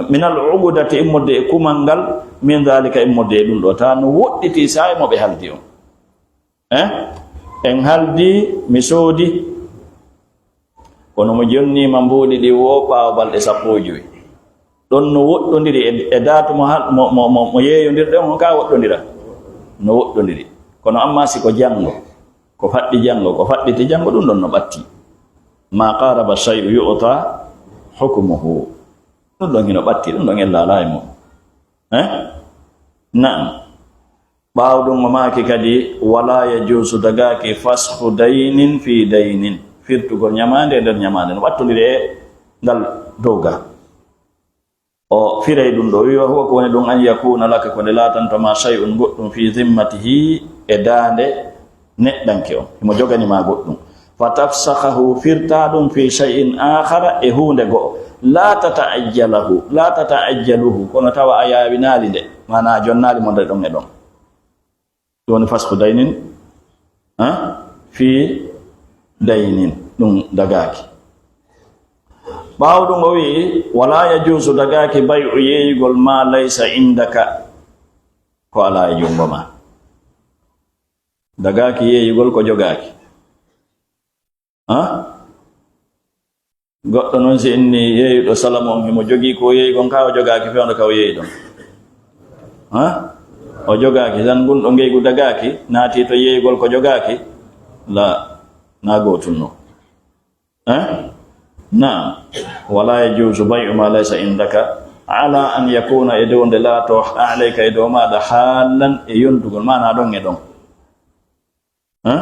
minal ubudati, immorde e kumal ngal, min dhalika, immorde e ɗum ɗo. Ta no woɗɗiti saa'i mo ɓe haldi on. Eh? En haldi, mi soodi. Kono mo jonnii ma mbuuɗi ɗi wo ɓaawo balɗe sappo e jowi. Ɗon no woɗɗondiri e, e daatu mo hal-, mo, mo, mo, mo yeeyondirɗen on ka woɗɗondira. No woɗɗondiri. Kono amma si ko janngo, ko faɗɗi janngo, ko faɗɗiti janngo, ɗum ɗon no ɓatti. Ma qaraba shay'u yu'ta hukmuhu. Ɗum ɗon hino ɓatti, ɗum ɗon en laalaa e mum. Eh? Na'am. Ɓaawo ɗum o maaki kadi, "Wala yajuusu, dagaaki, fasxu daynin fii daynin." Firtugol ñamaande e nder ñamaande. No ɓattondiri e ngal dowga. O firay ɗum ɗo, wi'a, "Huwa, ko woni ɗum, an yakuna laka, ko nde laatanto ma shay'un, goɗɗum, fi zimmatihi, e daande neɗɗanke on, himo jogani ma goɗɗum. Fa tafsakhahu, firta ɗum, fi shay'in akhara, e huunde go'o. La tata'ajjalahu, la tata'ajjaluhu, kono tawa a yaawinaali nde, maanaa a jonnaali mo nde ɗon e ɗon." Ɗum woni fasxu daynin, ha? Fi daynin, ɗum dagaaki. Ɓaawo ɗum o wi'i, "Wala yajuusu, dagaaki, bay'u, yeeyugol, ma laysa indaka, ko alaa e junngo ma." Dagaaki yeeyugol ko jogaaki. Ha? Goɗɗo noon si inni yeeyuɗo salam on, himo jogii ko o yeeyi kon, ka o jogaaki fewndo ka o yeeyi ɗon. Ha? O jogaaki, tan ngun ɗo ngeygu dagaaki, naati to yeeyugol ko jogaaki, la, na gootum no. Eh? Naam. Wala yajuuzu bay'u ma laysa indaka, ala an yakuna, e dow nde laato, alayka, e dow maaɗa, haalan, e yontugol, maanaa ɗon e ɗon. Eh?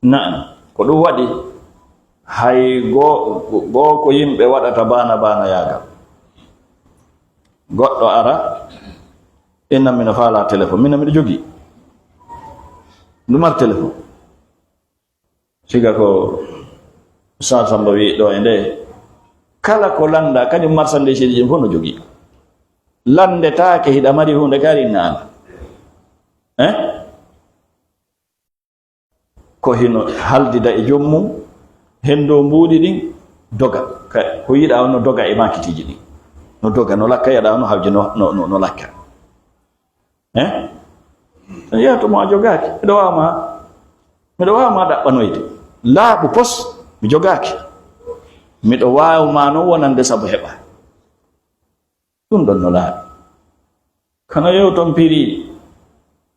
Naam. Ko ɗum waɗi, hay goo, goo ko yimɓe waɗata baana baana yaagal. Goɗɗo ara, inna mino faala téléphone, mino miɗo jogii. Ɗum mar téléphone. Siga ko Ustaz Samba wi'i ɗo e nde, kala ko lannda, kañum marchandise ji ɗin fof no jogii. Lanndetaake hiɗa mari huunde kadi inna ala. Eh? Ko hino haldida e joom mum, hendo mbuuɗi ɗin, doga. Ka, ko yiɗa on no doga e makitiiji ɗin. No doga, no lakka, yiɗa on no hawji no, no, no, no lakka. Eh? Tan yeeto mo a jogaaki. Miɗo waawa ma, miɗo waawa ma ɗaɓɓanoyde. Laaɓu pos, mi jogaaki. Miɗo waawa ma noon wonande sabu heɓa. Ɗum ɗon no laaɓi. Kono yewton piri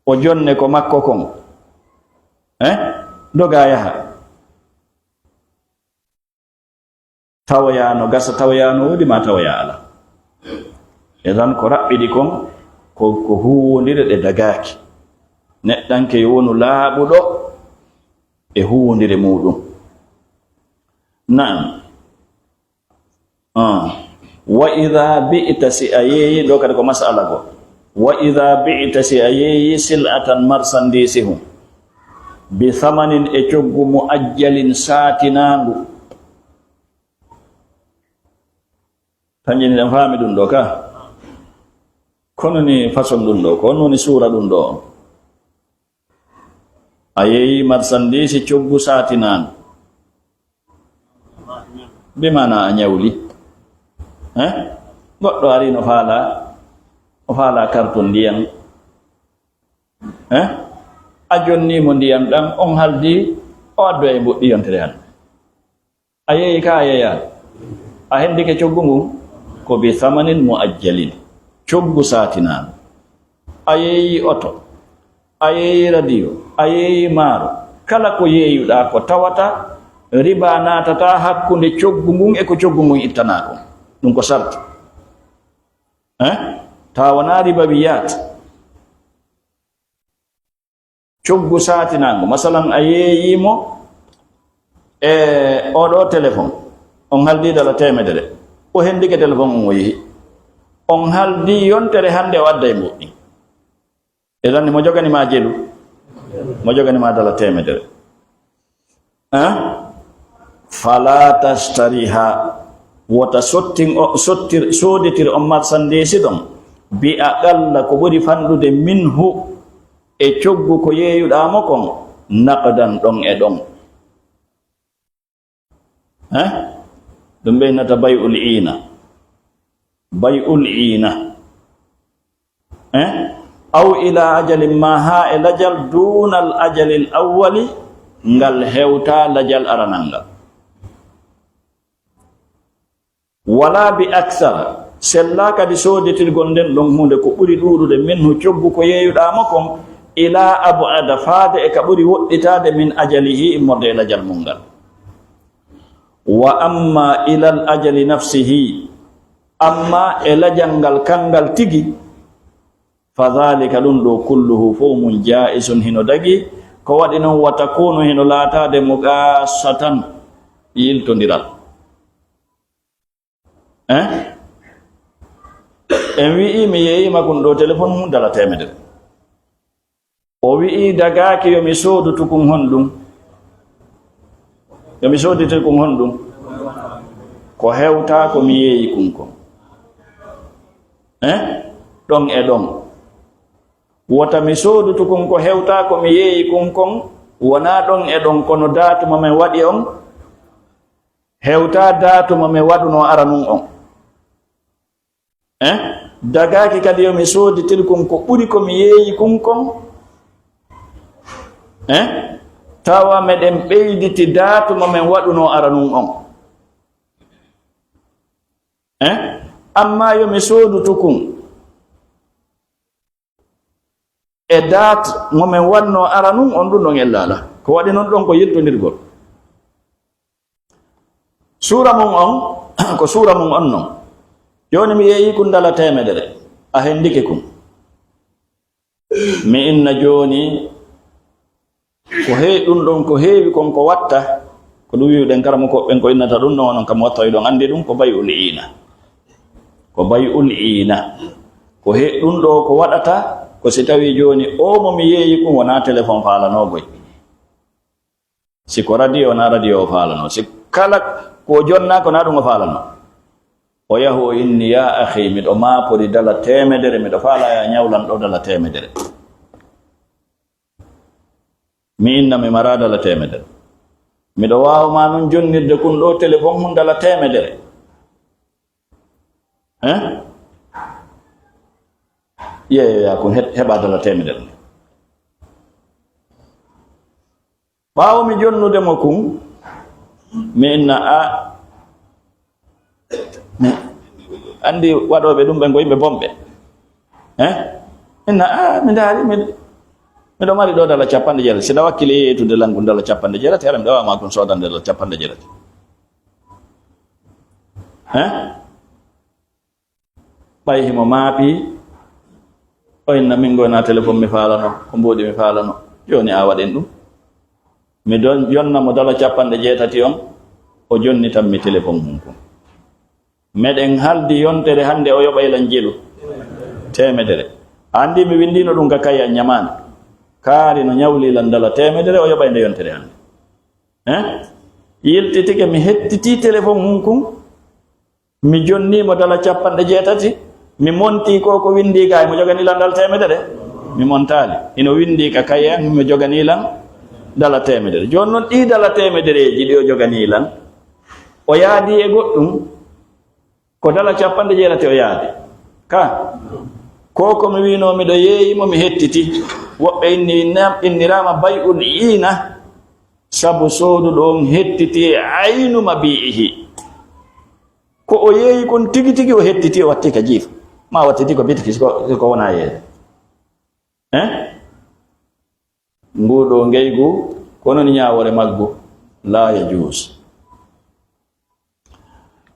o jonne ko makko kon. Eh? Doga yaha. Tawoya no gasa, tawoya no woodi, ma tawoya ala. E tan ko raɓɓiɗi kon, ko, ko huuwondire ɗe dagaaki. Neɗɗanke yo wonu laaɓuɗo e huuwondire muuɗum. Naam. Ah. Wa idha bi'ta, si a yeeyi, ɗo kadi ko masala go. Wa idha bi'ta, si a yeeyi, sil'atan, marsandiisi hum, bi thamanin, e coggu, mu'ajjalin, saatinaangu. Tan jeni ɗen faami ɗum ɗo ka. Kono ni façon ɗum ɗo, ko on woni suura ɗum ɗo on. A yeeyi marsandiisi coggu saatinaangu. Bi maana a ñawli. Eh? Goɗɗo ari no faala, o faala karton ndiyan. Eh? A jonni mo ndiyan ɗan, on haldi, o addoya e mbuɗɗi yontere hannde. A yeeyi ka a yeeyaali. A hendike coggu ngun, ko bi thamanin mu'ajjalin. Coggu saatinaangu. A yeeyi oto. A yeeyi radio. A yeeyi maaro. Kala ko yeeyuɗaa ko tawata Riba naatataa hakkunde coggu ngun e ko coggu ngun ittanaa kon. Ɗum ko sarti. Eh? Taa wonaa riba wiyaat. Coggu saatinaango. Masalan, a yeeyii mo e oo ɗoo telefon. On haldii dala teemedere. O hendike telefon on o yehi. On haldii yontere hannde o adday mo ɗin. Idan mo jogani ma jelu, mo jogani ma dala teemedere. Eh? Fala tashtariha, wota sottin o, sottir, sooditir on marsandiisi ɗon, bi aqalla ko ɓuri fanɗude minhu, e coggu ko yeeyuɗaa mo kon, naqdan ɗon e ɗon. Eh? Ɗum ɓe innata bay'ul iina. Bay'ul iina. Eh? Aw ila ajalin ma haa e lajal dunal ajalil awwali, ngal hewta lajal aranal ngal. Wala bi aksara, sellaa kadi sooditirgol nden ɗon huunde ko ɓuri ɗuuɗude minhu coggu ko yeeyuɗaa mo kon, ila ab'ada faade e ka ɓuri woɗɗitaade min ajalihi immorde e lajal mum ngal. Wa amma ilal ajali nafsihi, amma e lajal ngal kangal tigi, fa dhalika ɗum ɗo kulluhu fof mum jaisun hino dagi, ko waɗi noon wa takunu hino laataade muqasatan yiltondiral. Eh? En wi'i mi yeeyima kun ɗo telefon mum dala teemedere. O wi'i dagaaki yo mi soodu tukun honɗum? Yo mi sooditir kun honɗum? Ko hewtaa ko mi yeeyi kun kon. Eh? Ɗon e ɗon. Wota mi soodu tukun ko hewtaa ko mi yeeyi kun kon, wonaa ɗon e ɗon kono daatu mo men waɗi on. Hewtaa daatu mo mi waɗunoo aranun on. Eh? Dagaaki kadi yo mi sooditir kun ko ɓuri ko mi yeeyi kun kon. Eh? Tawa meɗen ɓeyditi daatu mo men waɗunoo aranun on. Eh? Amma yo mi soodu tukun. E daat mo men wannoo aranun on, ɗum ɗon ella alaa. Ko waɗi noon ɗon ko yiltondirgol. Suura mum on, ko suura mum on non. Jooni mi yeeyi kun dala teemedere. A hendike kun. Mi inna jooni, ko hee-, ɗum ɗon ko heewi kon ko watta, ko ɗum wi'uɗen karamokooɓe ɓen ko innata ɗum ɗon, onon kam watta hiɗon anndi ɗum, ko bay'ul iina. Ko bay'ul iina. Ko he-, ɗum ɗo ko waɗata, ko si tawii jooni oo mo mi yeeyi kun wonaa telefon faalanoo boy. Si ko radio, wonaa radio o faalanoo. Si kala ko jonnaa, ko naa ɗum o faalanoo. O yahu o inni, "Yaa akhi, miɗo maapori dala teemedere, miɗo faalaa yaa ñawlan ɗo dala teemedere." Mi inna mi maraa dala teemedere. Miɗo waawa maa nun jonnirde kun ɗo telefon hun dala teemedere. Hein? Yeeyoyaa kun he-, heɓaa dala teemedere. Ɓaawo mi jonnude mo kun, mi inna a, mi anndi waɗooɓe ɗum ɓe ko yimɓe bonɓe. Eh? Mi inna a, mi ndaari, mi, miɗo mari ɗo dala capanɗe jeetati. Si ɗa wakkili yeeytude lan kun dala capanɗe jeetati, hara miɗo waawa maa kun soodande dala capanɗe jeetati. Eh? Ɓay himo maapi, o inna min goyna telefon mi faalano, ko mbuuɗi mi faalano. Jooni a waɗen ɗum. Mi don-, jonna mo dala capanɗe jeetati on, o jonnitan mi telefon mum kon. Meɗen haldi yontere hannde o yoɓay lan jelu. Teemedere. A anndi mi winndino ɗum ka kay a ñamaana. Kaari no ñawli lan dala teemedere o yoɓay nde yontere hannde. Eh? Yiltitike mi hettitii telefon mum kun. Mi jonnii mo dala capanɗe jeetati, mi montii ko, ko winndii ka, himo joganii lan dala teemedere? Mi montaali. Hino winndii ka kaye an, himo joganii lan dala teemedere. Jooni non ɗii dala teemedereeji ɗi o joganii lan, o yaadii e goɗɗum, ko dala capanɗe jeetati o yaadi. Ka, ko, ko mi wiinoo miɗo yeeyi mo, mi hettiti. Woɓɓe inni, innam-, inniraama bay'ul iina, sabu sooduɗo on hettiti e aynu mabi'ihi. Ko o yeeyi kon tigi tigi o hettiti, o watti ka jiifa. Ma wattiti ko bitiki, ko, ko wona yeeyi. Eh? Ngu ɗo ngeygu, ko non ñaawore maggu. La yajuz.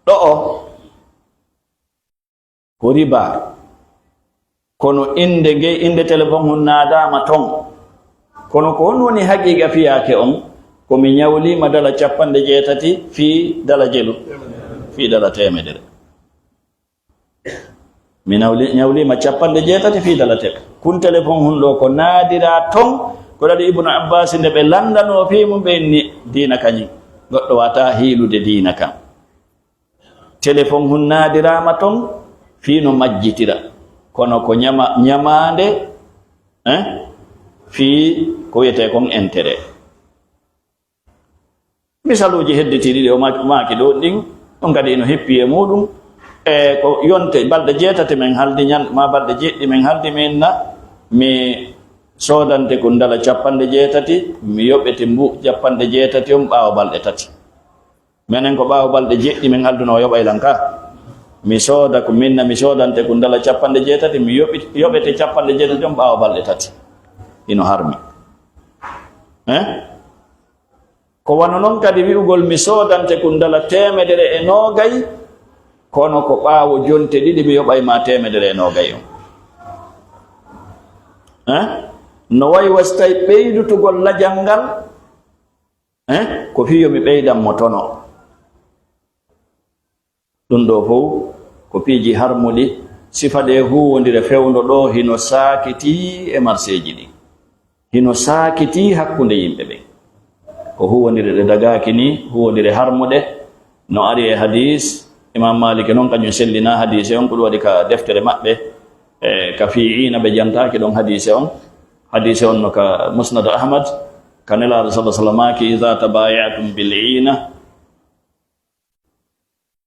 Ɗo'o ko riba. Kono innde nge, innde telefon hun naadaama ton. Kono ko honɗun woni haqiiqa fiyaake on? Ko mi ñawliima dala cappanɗe jeetati fii dala jelu, fii dala teemedere. Mi nawli-, ñawliima cappanɗe jeetati fii dala teemedere. Kun telefon hun ɗoo ko naadiraa ton, ko ɗaɗi Ibnu Abbaasi nde ɓe landanoo fii mun, ɓe inni diina kañun. Goɗɗo waawataa hiilude diina kan. Telefon hun naadiraama ton fii no majjitira, kono ko ñama-, ñamaande, eh, fii ko wi'etee kon intérêt. Misaluuji hedditiiɗi ɗi o ma-, maaki ɗoo ɗin, ɗun kadi hino hippi e muuɗun. E ko yonte balɗe jeetati men haaldi ñan-, maa balɗe jeeɗiɗi men haaldi, mi inna mi soodante kun dala cappanɗe jeetati, mi yoɓete mbu cappanɗe jeetati on ɓaawo balɗe tati. Menen ko ɓaawo balɗe jeeɗiɗi men haaldunoo o yoɓay lan ka. Mi sooda ko mi inna mi soodante kun dala cappanɗe jeetati, mi yoɓi-, yoɓete cappanɗe jeetati on ɓaawo balɗe tati. Hino harmi. Eh? Ko wano non kadi wi'ugol mi soodante kun dala teemedere e noogay, kono ko ɓaawo jonte ɗiɗi mi yoɓay ma teemedere e noogay on. Eh? No wayi wasi tawi ɓeydutugol lajal ngal, eh, ko fii yo mi ɓeydan mo tono. Ɗun ɗoo fow ko piiji harmuɗi. Sifa ɗee huuwondire fewndo ɗoo hino saakitii e marseeji ɗin. Hino saakitii hakkunde yimɓe ɓen. Ko huuwondire ɗe dagaaki nii, huuwondire harmuɗe. No ari e hadiis, Imaam Maalik non kañun sellinaa hadiise on, ko ɗun waɗi ka deftere maɓɓe, e, ka fii iina ɓe jantaaki ɗon hadiise on. Hadiise on no ka Musnad Ahmad, ka Nelaaɗo sallallaahu alayhi wa sallam maaki, "Iza tabayatum bil iina,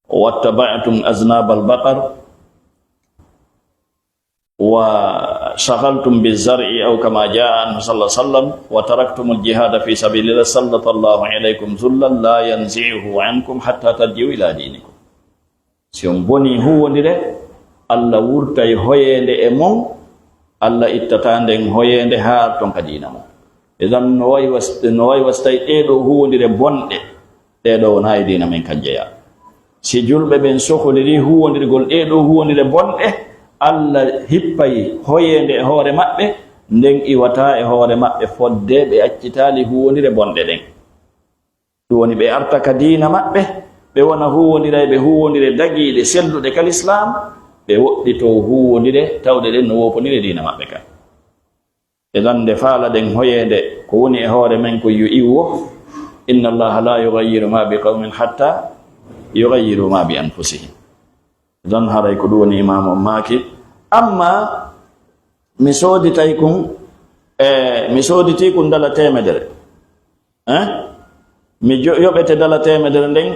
wattaba'tum aznabal baqar, wa shaghaltum biz zar'i," aw kama jaa anhu sallallaahu alayhi wa sallam, "wa taraktumul jihada fi sabilillah, sallatallahu alaykum zullan la yanzi'uhu ankum hatta tarji'u ila dinikum." Si on bonii huuwondire, Alla wurtay hoyeende e mon, Alla ittataa nden hoyeende haa arton ka diina mon. Idan no wayi was-, no wayi wasi tawi ɗee ɗoo huuwondire bonɗe, ɗee ɗoo wonaa e diina men kan jeyaa. Si julɓe ɓen sohlirii huuwondirgol ɗee ɗoo huuwondire bonɗe, Alla hippay hoyeende e hoore maɓɓe, nden iwataa e hoore maɓɓe fodde ɓe accitaali huuwondire bonɗe ɗen. Ɗun woni ɓe arta ka diina maɓɓe, ɓe wona huuwondirayɓe huuwondire dagiiɗe, selluɗe ka lislaam, ɓe woɗɗitoo huuwondire tawɗe ɗen no woopondiri e diina maɓɓe kan. E ɗan nde faalaɗen hoyeende ko woni e hoore men ko yo iwwo, "Inna Allaha la yughayyiru ma bi qawmin hatta yughayyiru ma bi anfusihim." Ɗon haray ko ɗun woni imaamu on maaki. Amma mi sooditay kun, e, mi sooditii kun dala teemedere. Eh? Mi jo-, yoɓete dala teemedere nden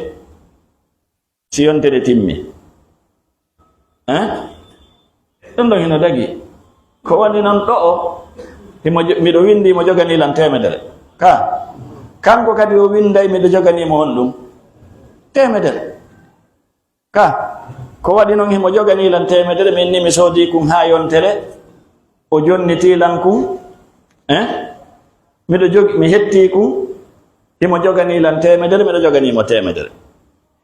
si yontere timmi. Eh? Ɗun ɗon hino dagi. Ko woni non ɗo'o, himo jo-, miɗo windi mo joganii lan teemedere. Ka, kanko kadi o winday miɗo joganii mo honɗun? Teemedere. Ka, ko waɗi non himo joganii lan teemedere, min ni mi soodii kun haa yontere, o jonnitii lan kun, eh? Miɗo jogi, mi hettii kun, himo joganii lan teemedere, miɗo joganii mo teemedere.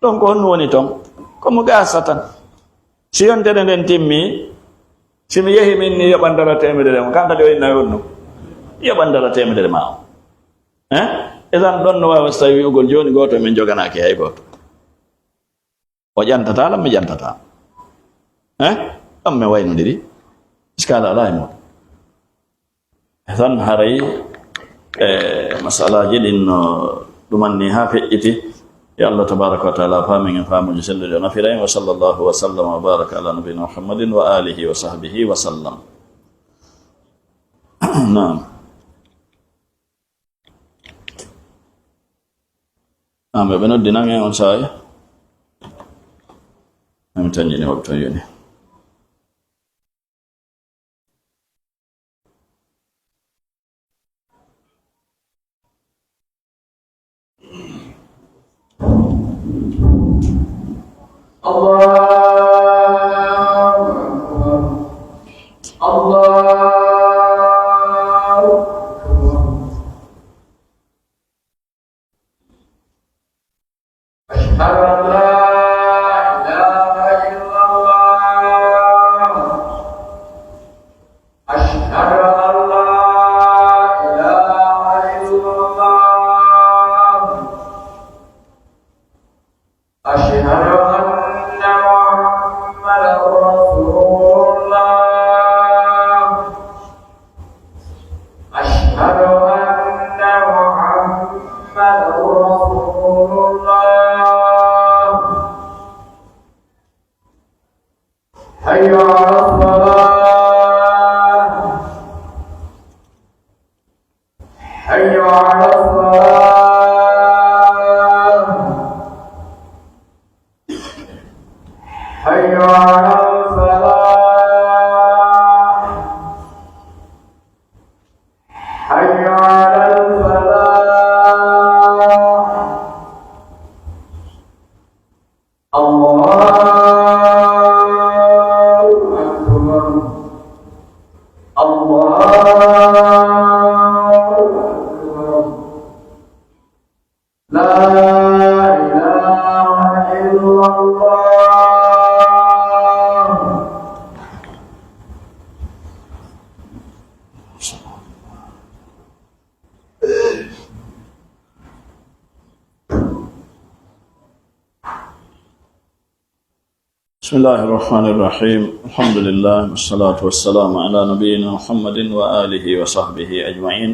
Ɗon ko honɗun woni ton? Ko mo gaasa tan. Si yontere nden timmii, si mi yehi min ni yoɓan dala teemedere mo, kan kadi o inna honɗun? Yoɓan dala teemedere maa on. Eh? Idan ɗon no waawi wasi tawi wi'ugol jooni gooto men joganaaki hay gooto. O ƴantataa lan, mi ƴantataa. Eh? Ɗon men waynondiri. Iskaala alaa e muuɗun. Tan haray, e, masalaaji ɗin no ɗumanni haa feƴƴiti. Yo Allah tabaaraka wa taala faamin en faamuuji selluɗi, o nafira en. Wa sallallaahu wa sallama wa baaraka alaa nabiyyinaa Muhammadin wa aalihi wa sahbihi wa sallam. Naam. Amɓe ɓe noddi nan en on saa'i. Ami tanƴini waktu on yoni. Allahu akbar. Allahu akbar. الصلاة. حي على الصلاة. حي على الفلاح. حي على الفلاح. الله أكبر. الله أكبر. لا إله إلا الله. بسم الله الرحمن الرحيم. الحمد لله، والصلاة والسلام على نبينا محمد وآله وصحبه أجمعين.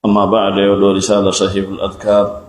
أما بعد، e oɗo risala Sahihul Adhkar,